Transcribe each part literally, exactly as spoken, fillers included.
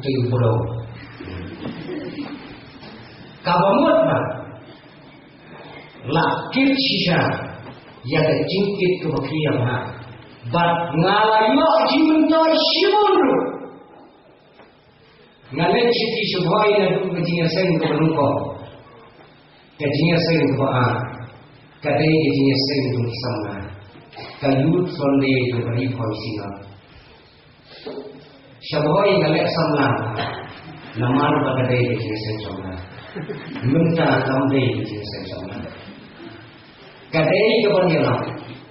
Te u briew. Kaba mut ba la kit shisha ïa ka jingkit kaba phi ïa ma. Bad nga la ïoh jingmyntoi shibun ruh. Nga leit sha ki shibun naduh ka jingïaseng kaba nyngkong. Ka jingïaseng kaba ar ka dei ka jingïaseng jong ki samla. Ka Youth Sunday jong ka Ri Bhoi Synod. Sha Bhoi nga leh samla namar ba ka dei ka jingïaseng samla. Mynta kam dei ka jingïaseng samla. Ka dei kaban ïalam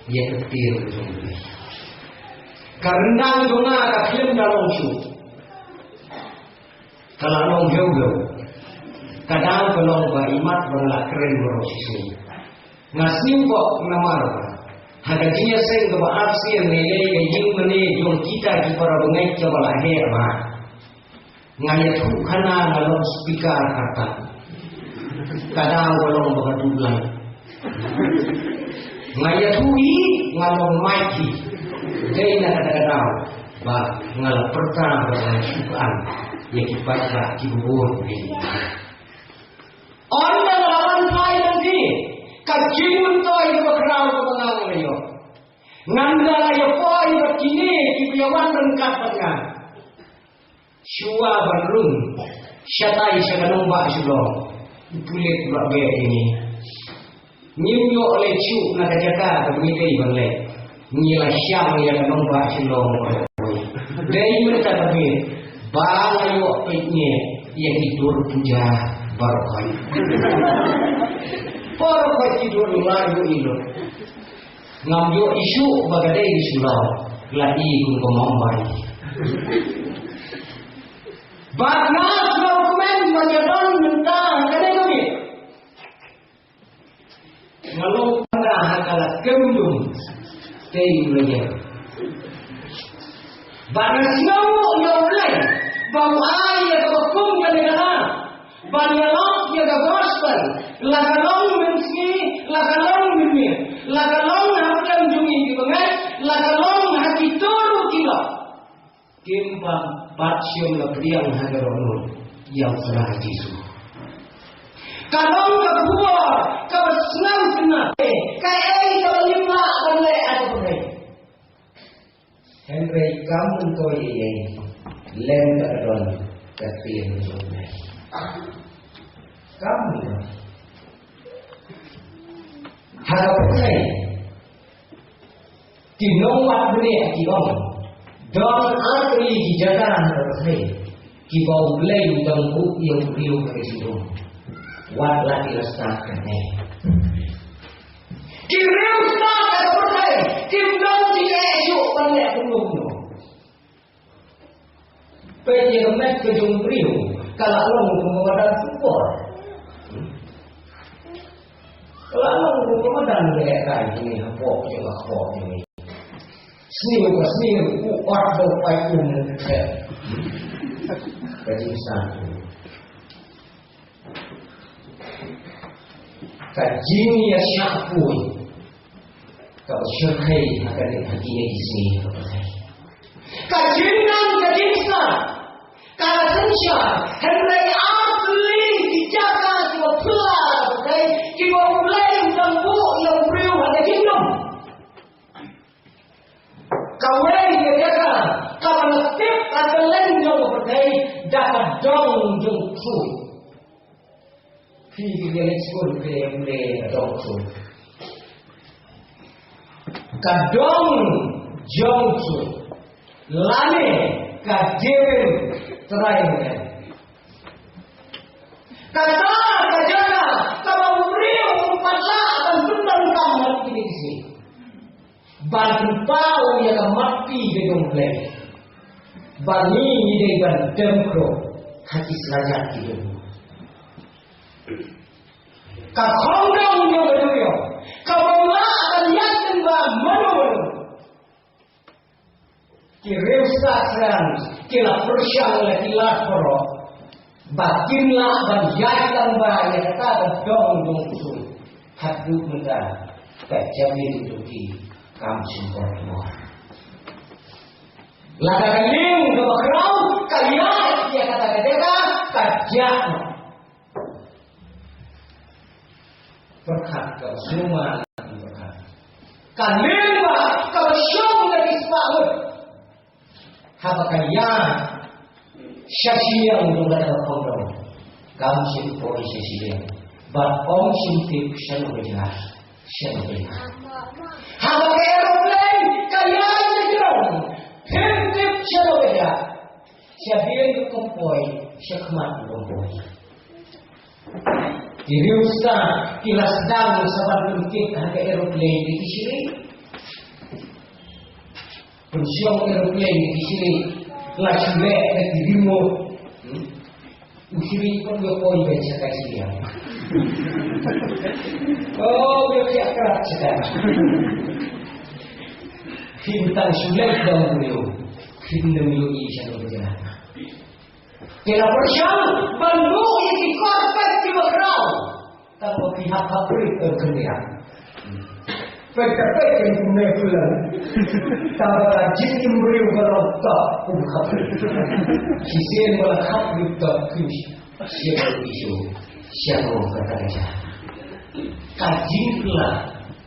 ïa ka ktien ka jong U Blei. Ka ryndang jong nga ka khlem da long shuh. Ka la long hiew hiew. Ka dang ka long ba imat ba nga la kren baroh shisngi. Nga sngewbok namar ba ha ka jingïaseng kaba arsien ne lei ka ïing mane jong kita ki para bangeit kaba la heh ba nga ïathuh khana nga long speaker kata. Ka dang ka long ba ka duh lai. Nga ïathuh hi nga long mic hi. Dei na kata ka daw ba nga la pyrta ba nga shu kan ïa ki paidbah kiba bun hi. Ynda nga la wan phai na phi, ka jingmyntoi kaba khraw kaba nga la ïoh. Ngan da la ïa poi bad kine kiba ïa wan ryngkat bad nga. Shuwa ban rung shatai sha ka nongbah Shillong, u pulit u la beh ïa ngi. Ngim ïoh leit shuh na ka jaka kaba ngi dei ban leit. Ngi la shang ïa ka nongbah Shillong baroh. Dei mynta ka bit ba la ïoh peit ngi ïa ki dur puja baroh. Baroh ki dur la ïoh i lut. Ngam ïoh i shuh ba ka dei i Shillong, la i kum ka Mumbai. Bad nga sngewkmen ba nga don mynta ha kane ka miet. Nga long panda ha ka la kem lum te i u la ïeng. Bad nga sngew ïa U Blei ba u ai ïa kaba kum kane ka la ban ïalap ïa ka gospel, la ka long mynsngi, la ka long mynmiet, la ka long hapdeng jong ngi ki bangeit, la ka long ha kito ruh ki lok. Kim pat shym la pdiang ha ka dohnud ïa U Trai Jisu. Ka long ka khubor kaba sngewtynnat. Kaei kaba ngim lah ban leh ha ka pyrthei? Hynrei kam myntoi ei ei lem da ka don ka ktien jong U Blei. Kam myntoi. Ha ka pyrthei ki nongwad bniah ki ong don ar tylli ki jaka ha ka pyrthei kiba U Blei u dang buh ïa u briew ha ka jingdum. Wat la ki la stad kane. Ki riewstad ha ka pyrthei kim don jingeh shuh ban leh kumno kumno. Peit ïa ka met ka jong u briew ka la long kum ka madan football. Ka la long kum ka madan lehkai jong ngi hapoh jong ka hapoh jong ngi. Sniew ka sniew, u ot da u pait um ne ka khet. Ka jingsan. Ka jingïashah poi kaba shyrkhei ha kane, ha kine ki sngi kaba dei. Ka jingdon ka jingsan ka la synshar, hynrei ar tylli ki jaka kiba phylla kaba dei kiba U Blei u dang buh ïa u briew ha ka jingdum. Kawei ka jaka kaba la tip ha kylleng jong ka pyrthei da ka dong jong u ksuid. Phi ki ïa leit skul phi ïa pule ka dong ksuid. Ka dong jong u ksuid lane ka Devil Triangle. Kata ka jaka kaba u briew um pat lah ban pyndonkam ha kine ki sngi. Ban pynpaw ïa ka mat ka jong U Blei. Ba ngi ngi dei ban dem khroh ha ki slajat ki jong u. Ka khongdong jong ka duriaw kaba u lah ban ïaid lyngba mano mano. Ki riewstad Shrine ki la pyrshang la ki lad baroh ba kin lah ban ïaid lyngba ïa kata ka dong jong u ksuid. Haduh mynta ka jabieng jong ki kam shym bor bor. Lada ka lieng kaba khraw ka ïaid ïa Ïa. Pyrkhat ka sumar pyrkhat. Ka lyngba ka shong ka ki spah ngut. Haba ka ïa sha shiliang jong kata ka khongdong. Kam shym poi sha shiliang. Bad ym shym tip shano ka jia. Shano ka jia. Haba ka aeroplane ka ïa sha shiliang. Phim tip shano ka jia. Sha biang ka poi, sha khmat ka poi. Ki riewstad ki la sdang sa ban pynkit ha ka aeroplane da ki shrieh. Pynshong aeroplane da ki shrieh. La shu leh da ki remote. Hmm? U shrieh pat u poi beit sha ka shiliang. Oh, u ïa ka sha ka. Phin tang shu leh da u briew. Phin nym ïohi shano ka jia. Ki la pyrshang ban buh ïa ki carpet kiba khraw. Tang ba phi hap hap rit, eh, khyndiat. Peit ka peit ïa ki ne pula. Tang ba ka jingim briew ba long ka um hap rit. Shisien ba la hap rit ka phi shisien ba phi shu. Shisien ba ka ta ka ja. Ka jingpylla,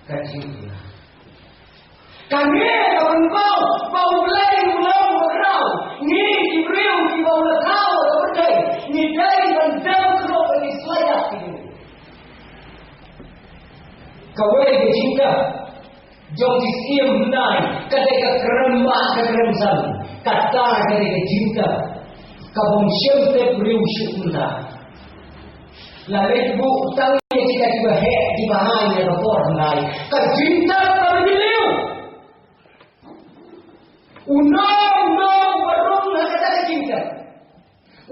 ka jingpylla. Kane ka pynpaw ba U Blei u long ba khraw. Ngi ki briew kiba u la thaw ha ka pyrthei, ngi dei ban dem khrup ïa ki slajat ki briew. Kawei ka jingtep jong ki syiem hyndai ka dei ka kren ba ka kren san. Kata ka dei ka jingtep kaba ym shym tip briew shuh mynta. La leit buh tang ïa kita kiba heh kiba haiñ ïa ka por hyndai. Ka jingtep ka la dei liu. Uno uno uba rung ha kata ka jingtep.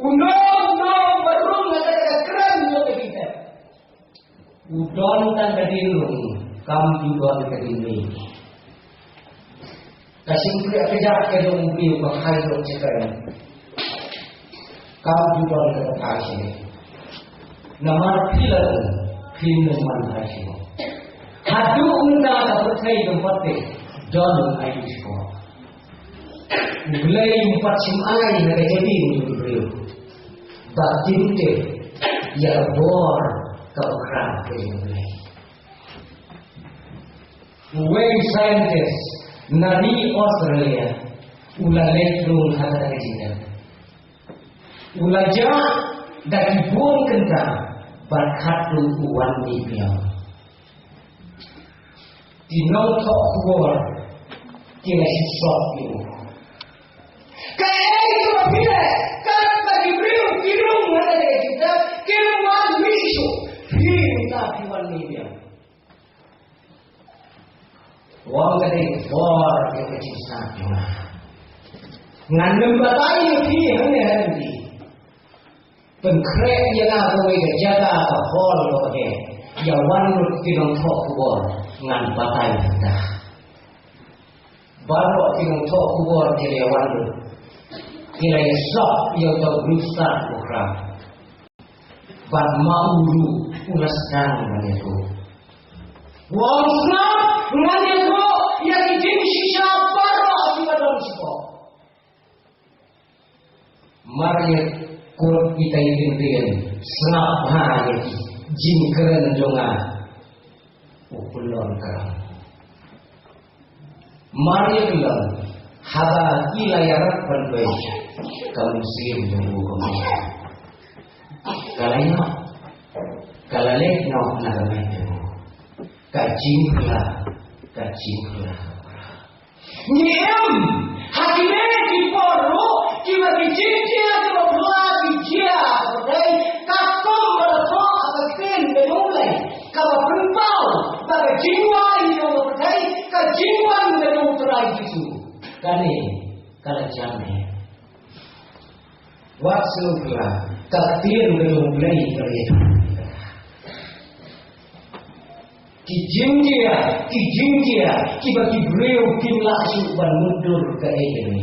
Uno uno uba rung ha kata ka kren jong ka jingtep. U don tang ka ding rung, kam ju don ka ding mih. Ka shympriah ka jaka ka jong u briew ba phai lut sha ka. Kam ju don kata ka phai sha. Namar phi la don, phin nym man phai sha. Haduh mynta ka pyrthei kam pat tip don aïu sha. U Blei um pat shym ai ha ka jingim u briew ba kin tip ïa ka bor kaba khraw ka jong U Blei. Uwei u scientist na ri Australia u la leit rung ha kata ka jingtep. U la jah da ki bun kynta bad khatduh u wan mih biang. Ki nongthoh khubor ki la shisha ïa u. Kaei kaba phi leh? Katba ki briew ki rung ha kata ka jingtep kim wan mih shuh, phi mynta phi wan mih biang. Wan ka dei ka bor ïa ka jingsnam jong nga. Ngan nym batai ïa phi hangne ha lynti. Pynkhreh ïa nga kawei ka jaka ka hall kaba heh. Ïa wan lut ki nongthoh khubor ngan batai ïa ka. Baroh ki nongthoh khubor ki la ïa wan lut. Ki la ïa sop ïa uta u briew stad u khraw. Bad ma u ruh u la sdang ban ïathuh. U ong, sngap, ngan ïathuh ïa ki jingshisha baroh kiba don shapoh. Mar ïa kut ita i tynriew, sngap bha ïa ki jingkren jong nga. U pynlong kren. Mar ïa kylliang, haba ki la ïarap ban poi, ka mynsiem jong u ka mih. Ka la ïap, ka la leit noh na ka met jong u. Ka jingphylla, ka jingphylla. Ngi im ha kine ki por ruh kiba ki jingjia kiba phylla ki jia ha ka pyrthei, katkum ba la thoh ha ka ktien ka jong U Blei kaba pynpaw ba ka jingwan jong ka pyrthei, ka jingwan ka jong U Trai Jisu. Kane ka la jam eh. Wat sngewthuh, ka ktien ka jong U Blei ka la ïathuh. Ki jingjia, ki jingjia kiba ki briew kim lah shuh ban mutdur kaei kane.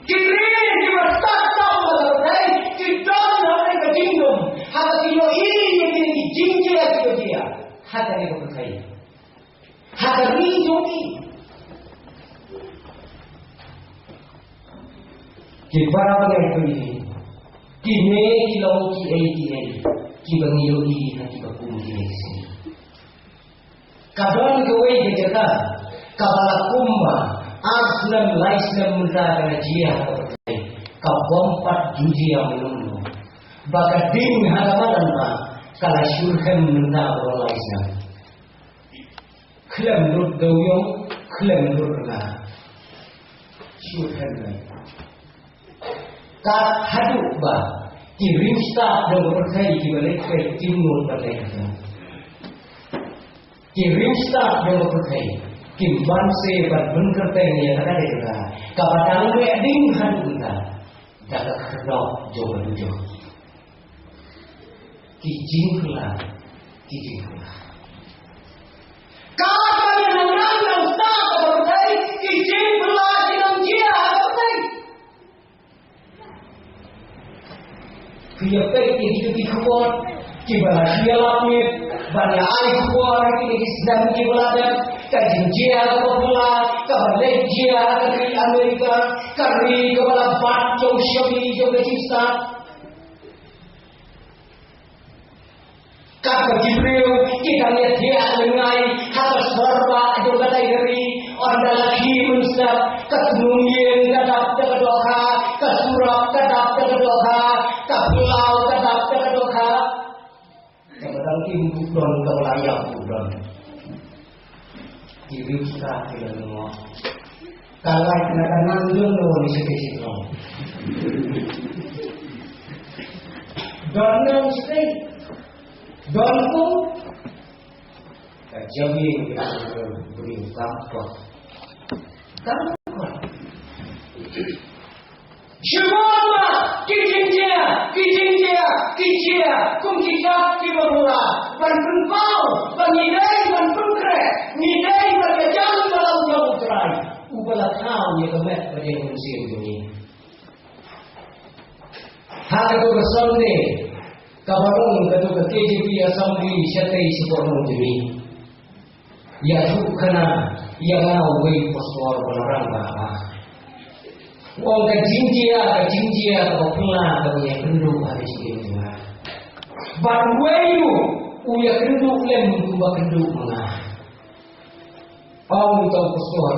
Ki briew kiba stad tam ha ka pyrthei ki don ha ka jingdum, haba ki ïohi ïa kine ki jingjia kiba jia ha kane ka pyrthei. Ha ka ri jong ngi. Ki para bangeit jong ngi. Kine ki long kiei kiei kiba ngi ïohi ha kiba kum kine ki sngi. Ka don kawei ka jaka kaba la kum ba ar snem lai snem mynta ka la jia ha ka pyrthei, ka bym pat ju jia mynno mynno. Ba ka ding ha ka madan ba ka la shu rhem mynta ka lai snem. Khlem lut dewiong, khlem lut rnga. Shu rhem lai. Kat haduh ba ki riewstad jong ka pyrthei kiba leit peit kim nud ban leit ha. Ki riewstad jong ka pyrthei kim banse ban pynkyrteng ïa kata ka jaka kaba dang meh ding haduh mynta da ka khyrdop jong ka dujok. Ki jingphylla, ki jingphylla. Ka kane nang nang nang stad ka pyrthei, ki jingphylla ki nang jia ka pyrthei. Phi ïa peit ïa kita ki khubor kiba la ïalap miet ban ïa ai khubor ïa kine ki snem kiba la dep, ka jingjia kaba phylla kaba leit jia ha ka ri Amerika, ka ri kaba la bat jong shami jong ka jingstad. Katba ki briew ki dang ïathiah lyngngai ha ka sor ba jong katai ka ri, ynda la khie mynstep, ka tnum ïing ka dap da ka dohkha, ka surok ka dap da ka dohkha, ka phyllaw ka dap da ka dohkha. Kaba dang im buh don kaba la ïap buh don. Ki riewstad ki la lyngngoh. Ka lait na ka nang jong no ni shatei shatei. Don nang shatei. Don kum. Ka jabieng ka briew kam kot. Kam kot. Shimon ba ki jingjia, ki jingjia, ki jia kum ki jaka kiba phylla ban pynpaw ba ngi dei ban pynkhreh, ngi dei ban ïajan bad U Trai uba la thaw ïa ka met bad ïa ka mynsiem jong ngi. Ha kato ka Sunday kaba long kato ka K J P Assembly shatei shapoh nongjemi. Ïathuh khana ïa nga uwei u pastor ba la rangbah ba u ong ka jingjia, ka jingjia kaba phylla kaba ïakynduh ha ka jingim jong nga. Bad uwei u ïakynduh lem kumba kynduh ma nga. Ong uta u pastor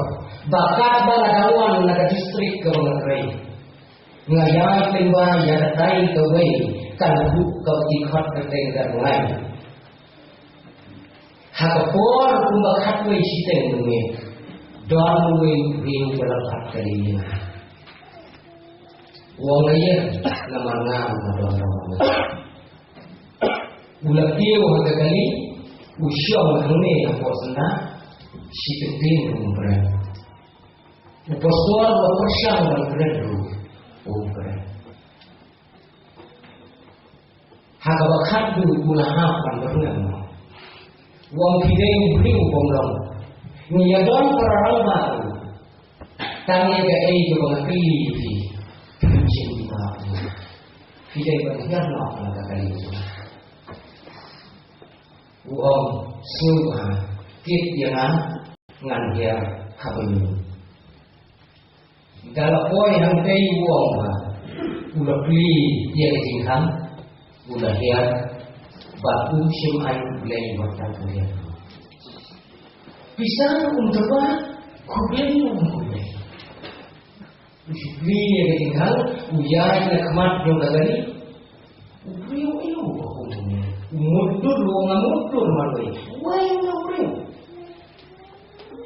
ba katba nga dang wan na ka district kaba nga trei, nga ïaid lyngba ïa katai kawei ka lynti kaba ki khot kyrteng Garngai. Ha ka por kumba khatwei shiteng mynmiet, don uwei u briew ba la bat kali ïa nga. U ong, nga ïa, namar nga nga don long. U la kiew ha ka kali, u shong hangne hapoh syndah, shi kyntien um kren. U pastor u la pyrshang ban kren ruh, um kren. Ha kaba khatduh u la hap ban byrngem. U ong, phi dei u briew bym long. Ngi ïa don para rangbah ruh. Tang ïa kaei kaba nga kylli ïa phi, phin shim jubab ïa nga. Phi dei ban hiar noh na ka kali jong nga. U ong, sngewbha kit ïa nga, ngan hiar haba ïoh. Da la poi hangtei u ong ba u la plie ïa ka jingkhang, u la hiar, bad um shym ai U Blei wat tang u hiar. Pisa um tyrwa, khublei um khublei. U shu plie ïa ka jingkhang, u ïaid na khmat jong ka kali. U briew aïu ba kum une? U mutdur, u nga mutdur marwei. Wei u briew.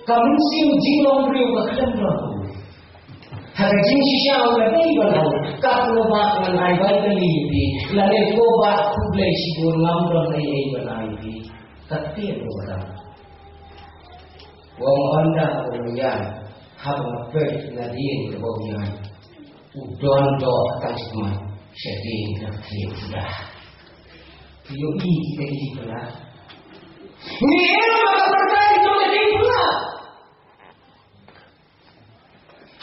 Ka mynsiem jinglong briew ka khlem don. Ha ka jingshisha u la dei ban ong, katno ba ngan ai bai kali ïa phi, lane ko ba khublei shibun, ngam don ei ei ban ai ïa phi. Ka tieng u ba dang. U ong, ynda u ïaid, haba nga peit nadien kaba u ïaid, u don doh tang sha khmat, shadien ka ktien suda. Phi ïohi kita ki jingphylla? Ngi im ha ka pyrthei jong ka jingphylla.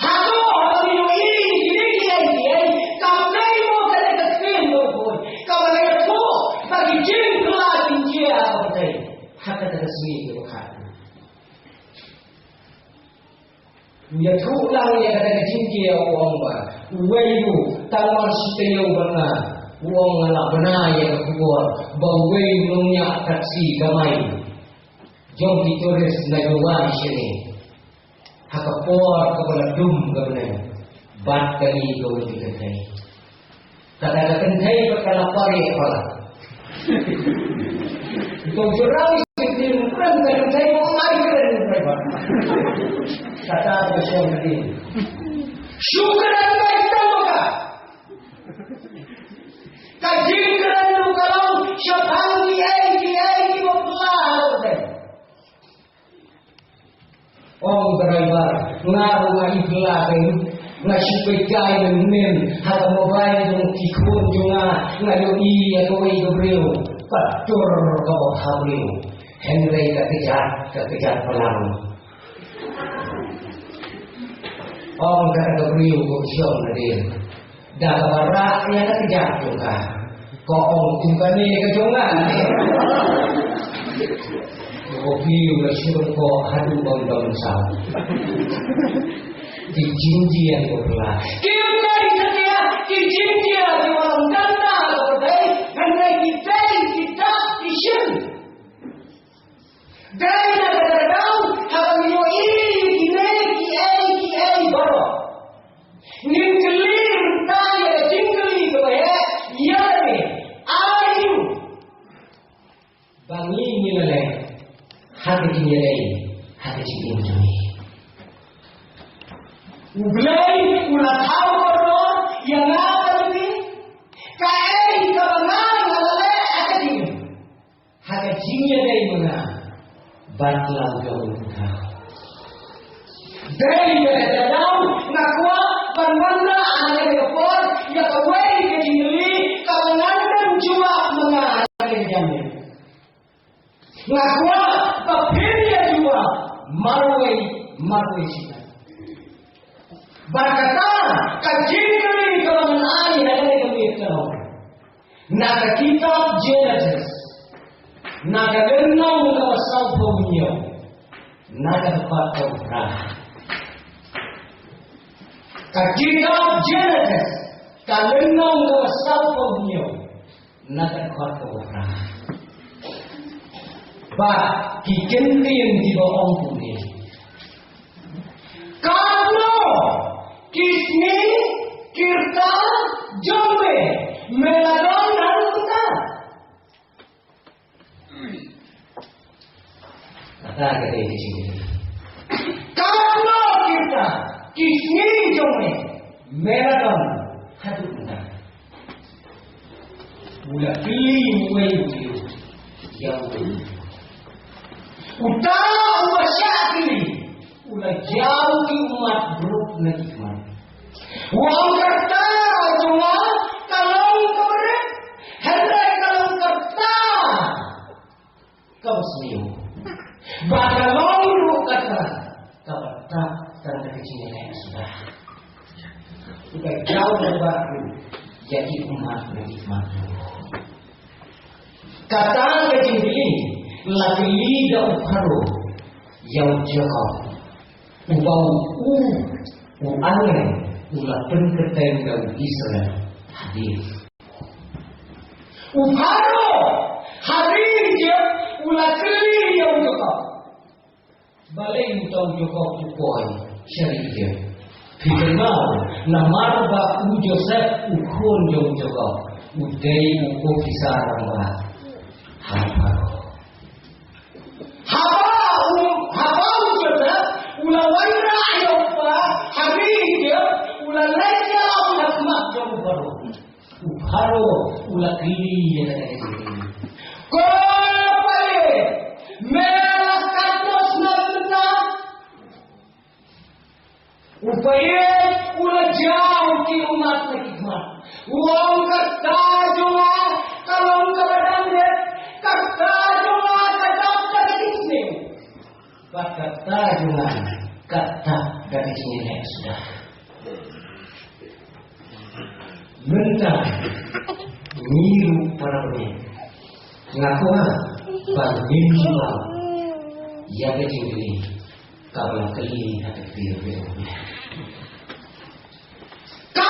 Hato haba ngi ïohi ïa kine kiei kiei, kam dei mo kane ka ktien jong U Blei kaba la ïathuh ba ki jingphylla kin jia ha ka pyrthei? Ha kata ka sngi kaba khatduh. U ïathuh lang ïa kata ka jingjia, u ong ba Uwei u tang mar shi taïew bad nga, u ong nga la bna ïa ka khubor ba uwei u nongñiah taxi kamai jong ki tourist na Jowai shane. Ha ka por kaba la dum ka bneng bad kane kawei ka kynthei. Kata ka kynthei pat ka la parieh palat. To jurang shi kynthei, kren ka kynthei, ko ai kren ka kynthei pat. Kata ka shong ka ding. Shu kren bai tang ka. Ka jingkren ruh ka long shaphang kiei kiei kiba pla ha ka kynthei. Ong driver, nga ruh nga i pla kein, nga shu peit kai mynnin ha ka mobile jong ki khun jong nga, nga ïohi ïa kawei ka briew, pat tur kaba bha briew. Hynrei ka kjat, ka kjat palang. Ong kata ka briew ko shong nadien. Da kaba rah ïa ka kjat jong ka, ko ong tu kane ka jong nga. Ko briew la shu ko haduh ban ban sa. Ki jingjia ko pla. Ki jingjia, ki jingjia ki wan dang na ko dei, kan dei ki dei ki dak ki shin. Dei na kata ka daw, haba ngi ïohi ïa kine kiei kiei baroh, ngin kylli mynta ïa ka jingkylli kaba heh, ïa kane, aiu ba ngi ngin leh ha ka jingïadei, ha ka jingim jong ngi? U Blei u la thaw kordor ïa nga bad ïa phi. Kaei kaba nga nga la leh ha ka jingim, ha ka jingïadei ma nga bad la u jong u Pynban? Dei kata ka daw nga kwah ban wanrah ha kane ka por ïa kawei ka jingkylli kaba ngan nym jubab ma nga ha kane ka janmiet. Nga kwah ba phin ïa jubab marwei marwei shi. Bad kata ka jingkylli kaba ngan ai ha kane ka miet ka long na ka kitab Genesis, na ka lynnong kaba sawphew hynñiew, na ka dkhot kaba phra. Ka kitab Genesis, ka lynnong kaba sawphew hynñiew, na ka dkhot kaba phra. Bad ki kyntien kiba ong kumne: Katno ki sngi ki rta jong me, me la don haduh mynta? Kata ka dei ka jingkylli. Katno ki rta ki sngi jong me, me la don haduh mynta? U la kylli uwei u briew ïa uwei. Uta uba shah kylli u la jaw ki ummat bruk na ki khmat. U ong ka rta jong nga ka long kaba rit, hynrei ka long ka rta kaba sniew. Bad ka long ruh kata kaba tap tang da ka jingïaleh suda. U ka jaw da ba u ïa ki ummat na ki ummat. Kata ka jingkylli la kylli da u Pharaoh ïa u Jakob. Uba u, u angel u la pynkyrteng da u Israel hadien. U Pharaoh ha ri Ijipt u la kylli ïa u Jakob. Balei uta u Jakob u poi sha ri Ijipt? Phi kynmaw, namar ba u Joseph u khun jong u Jakob u dei u ophisar rangbah ha u Pharaoh. Haba u, haba u Joseph u la wanrah ïa u kpa ha ri Ijipt, u la leit ïalam ha khmat jong u Pharaoh. U Pharaoh u la kylli ïa kata ka jingkylli. Ko paid, me la katno snem mynta? U paid u la jaw ki ummat na ki khmat. U ong ka rta jong nga ka long kaba dang rit, ka rta jong nga ka dap da ka jingsniew. Bad ka rta jong nga ka dap da ka jingïaleh suda. Mynta ngi ruh para bangeit nga kwah ba ngin jubab ïa ka jingkylli kaba la kylli ha ka ktien jong u Blei. Ka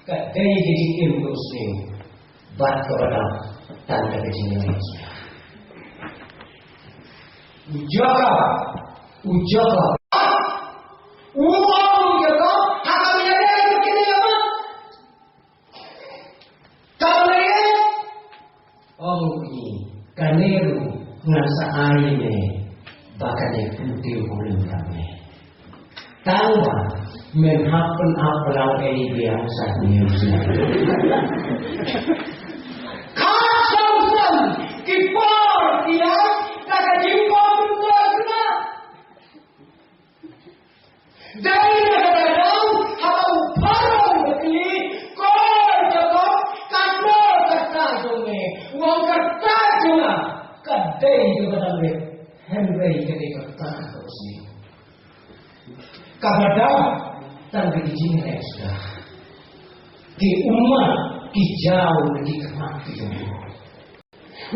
Ka dei ka jingim ka u sniew bad kaba dap tang da ka jingim. U Jakob, u Jakob, u ong u Jakob, ha ka ïadei bad kane ka mat, ka ïadei, ong u ïa ngi, kane ruh ngan sa ai ïa me ba kane pynthiew kurim ïa me. Tangba men hap pynap pynlong ei biang sa ngi. Ka song song ki por ki ai ka ka jingpynlong na. Dei na ka daw haba u Pharaoh u kylli, ko Jakob, katno ka rta jong me? U ong ka rta jong nga ka dei kaba dang rit, hynrei ka dei ka rta ka u sniew. Kaba dap tang da ki jingrep suda. Ki ummat ki jaw na ki khmat ki jong u.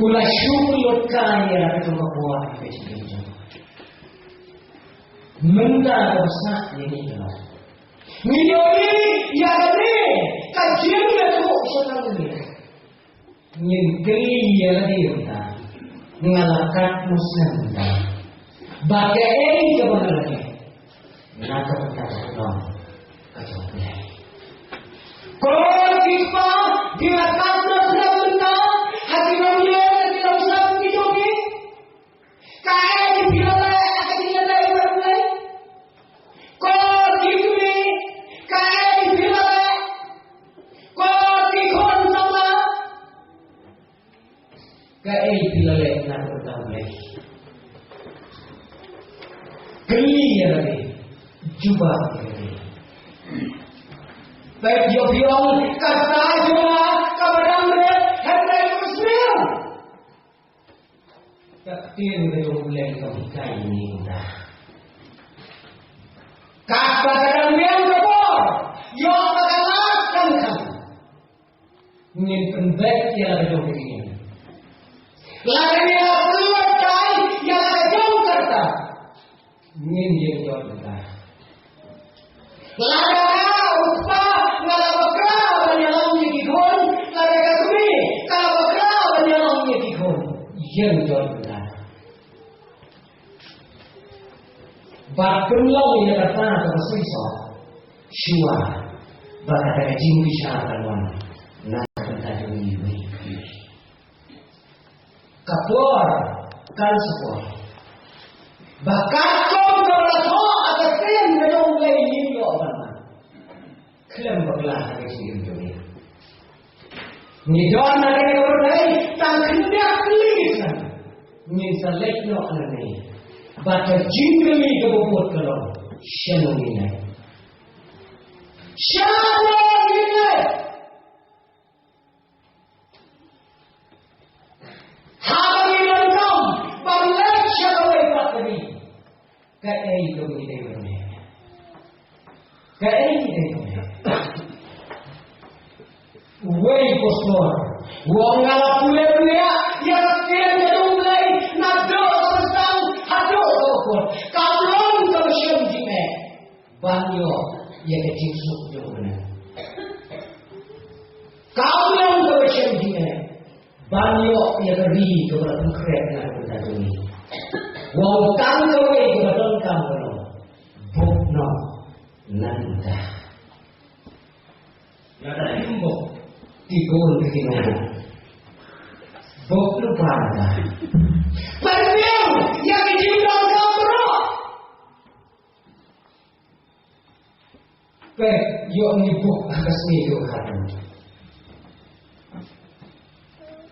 U la shu pynlut kai ïa la ka jong ka por ka jong ka jong. Mynta ka basa ïa ngi ka la. Ngi ïohi ïa kane ka jingïathuh sha ka ngi. Ngin kylli ïa lade mynta, nga la kat mo snem mynta, bad kaei kaba nga la leh na ka bynta ka long ka jong U Blei. Ko ki kpa, phi la kat mo snem mynta ha ki longïing, ha ki longsem ki jong phi? Kaei phi la leh ha ka jingïadei bad U Blei? Ko ki kmie, kaei phi la leh? Ko ki khun samla, kaei phi la leh na ka bynta U Blei? Kylli ïa lade, jubab ïa lade. Peit ïoh phi ong ka rta jong nga kaba dang rit, hynrei ka sniew. Ka ktien ka jong U Blei ka hikai ïa ngi kumta. Katba ka dang biang ka por, ïoh ba ka last kan kan, ngin pynbeit ïa la ka jong ka jingim. Lada ngi la pynlut kai ïa la ka jong ka rta, ngin ïeng jot mynta. Lada nga u kpa nga la bakla ban ïalam ïa ki khun, lada ka kmie ka la bakla ban ïalam ïa ki khun, ïeng jot mynta. Bad pynlong ïa kata kaba shisha, shuwa ba kata ka jingbishar kan wan na ka bynta jong ngi. Ka por kan sa poi ba katkum ka la thoh ha ka ktien ka jong U Blei ngin ïoh ban khlem bakla ha ka jingim jong ngi. Ngi don ha kane ka pyrthei tang khyndiat tylli ki snem. Ngin sa leit noh nangne. Bad ka jingkylli kaba bud ka long, shano ngin leit? Shano ngin leit? Haba ngi donkam ban leit sha kawei pat ka ri, kaei kaba ngi dei ban leh? Kaei ngi dei ban leh? Uwei u pastor u ong, nga la pule pule ïa ka ktien ka jong U Blei naduh kaba sdang haduh kaba kut, kam long kaba shem jingeh ban ïoh ïa ka jingsuk jong U Blei. Kam long kaba shem jingeh ban ïoh ïa ka ri kaba la pynkhreh na ka bynta jong ngi. U ong tang kawei kaba donkam ka long, buh noh na ka bynta. Lada phim buh, ki bun ki nongbuh. Buh lypa mynta. Pynbiang ïa ki jingdonkam baroh. Peit, ïoh ngi buh ha ka sngi jong ka.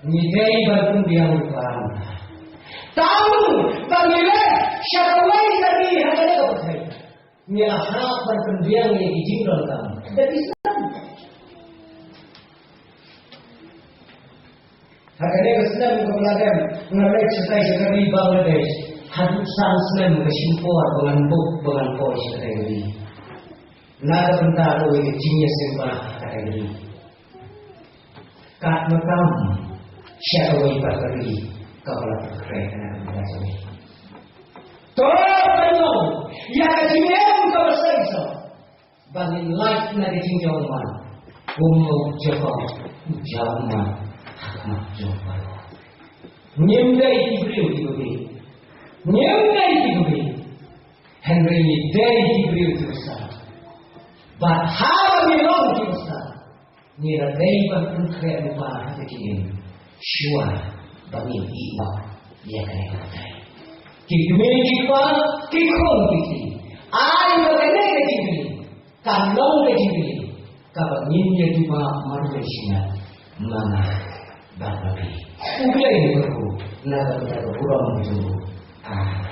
Ngi dei ban pynbiang lypa. Tang ba ngi leit sha kawei ka ri ha kane ka pyrthei, ngi la hap ban pynbiang ïa ki jingdonkam da ki snem. Ha kane ka snem kaba la dep, nga leit shatai sha ka ri Bangladesh haduh san snem ka shim por ba ngan buh ba ngan poi sha katai ka ri na ka bynta kawei ka jingïaseng ba ha katai ka ri. Katno tam sha kawei pat ka ri kaba la pynkhreh na ka bynta jong ngi. To pynlong ïa ka jingim kaba shisha ba ngin lait na ka jingjop man. Kumno u Jakob u jaw ma ha khmat jong u Pharao. Ngim dei ki briew kiba bieit. Ngim dei kiba bieit. Hynrei ngi dei ki briew kiba stad. Bad haba ngi long kiba stad, ngi la dei ban pynkhreh lypa ha ki im shuwa ba ngin ïoh ïa kane ka batai. Ki kmie ki kpa, ki khun ki kti, ai ba kane ka jingim kan long ka jingim kaba ngin ïa duwai marwei shisha ma nga bad ma phi. U Blei un kyrkhu na ka bynta ka burom ka jong u. Amen.